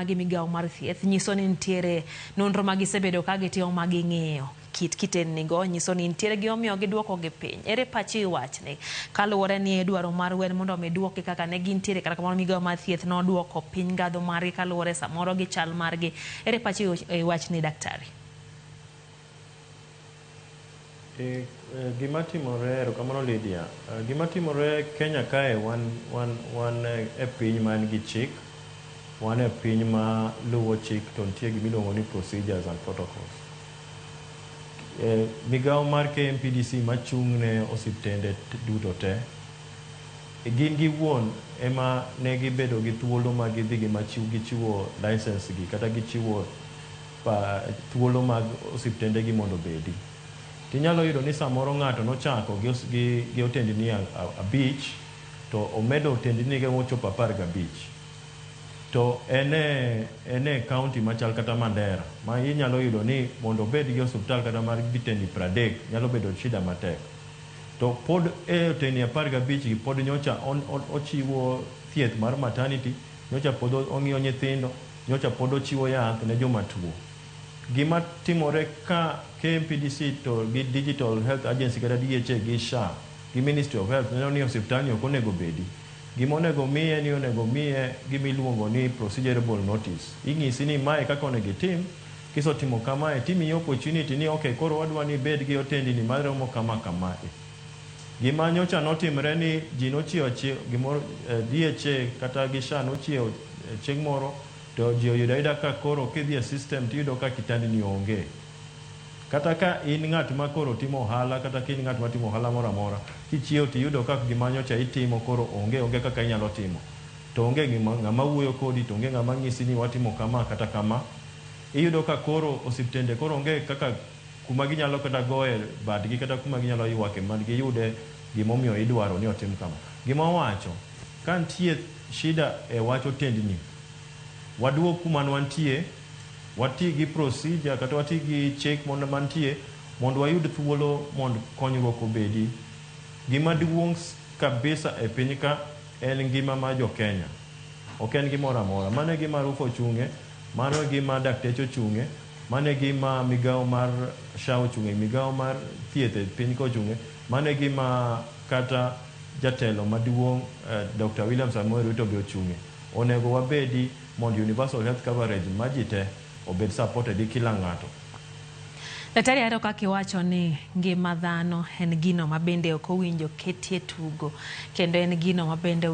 Gi migawo mar thieth nyiso ni nitiere nonro ma gisebedo ka gitimo ma ging'iyo kit kitennigo nyiso ni nitiere gimomiyo giduokogi piny. Ere pachi wachni? Kaluwore ni dwaro mar wen mondo mi duokgi kaka ne gintiere kata kamano migawo mar thieth noduoko piny ngadho margi kaluwore samoro gi chal margi. Ere pachi e wachni daktari? Gima timore, erokamano Lydia. Gima timore Kenya kae wan e piny man gi chik, wan e piny ma luwo chik to nitie gima iluongo ni procedures and protocols. Migawo mar KMPDC machung' ne osiptende duto te, gin giwuon ema ne gibedo gi thuolo ma gidhi gichiwo license gi kata gichiwo thuolo mag osiptende gi mondo obedi. Tinyalo yudo ni samoro ng'ato nochako gi otendni 5 to omedo otendni ge mochopo 15. To en e county machal kata Mandera ma inyalo yudo ni mondo obed gi osiptal kata mar kitendni 30 nyalo bedo shida matek. To pod e otendni 15 gi pod nyocha ochiwo thieth mar maternity, nyocha pod ong'iyo nyithindo, nyocha pod ochiwo yath ne joma tuo. Gima timore ka KMPDC to gi Digital Health Agency kata DHA gi SHA gi Ministry of Health neno ni osiptal ni ok onego bedi. Gima onego miye ni onego miye gima iluongo ni procedurable notice. Inyisi ni mae kaka onego itim, kisetimo kamae timiyi opportunity ni okay koro wadwa ni ibed gi otendni maromo kama kamae. Gima nyocha notimre ni ji nochiewo gimoro DHA kata gi SHA nochiewo chieng' moro to ji oyudo ayuda ka koro kidhi e system tiyudo ka kitandni onge. Kata ka in ng'at ma koro timo ohala kata ka in ng'at matimo ohala moro amora, kichiewo tiyudo ka gima nyocha itimo koro onge kaka inyalo timo. To onge ng'ama wuoyo kodi, to onge ng'ama nyisi ni watimo kama kata kama. Iyudo ka koro osiptende koro onge kaka kuma ginyalo kata goye badgi kata kuma ginyalo ywake man giyude gimomiyo idwaro ni otim kama. Gima owacho, ka nitie shida e wach otendni, waduog kuma ne wantie, wati gi procedure kata wati gi chik mantie mondo wayud thuolo mondo konyruok obedi. Gima duong' kabisa e piny ka en ngima mar jo Kenya. Ok en gimoro amora. Mano e gima RUPHA ochung'e, mano e gima dakteche ochung'e, mano e gima migawo mar SHA ochung'e, migawo mar thieth e piny ka ochung'e, mano e gima kata jatelo maduong' Dr. William Samoei Ruto be ochung'e. Onego wabedi mondo universal health coverage ma ji te obed supported gi kila ng'ato. Daktari ahero kaka iwacho ni ngima dhano en gino ma bende ok owinjo ketie tugo kendo en gino ma bende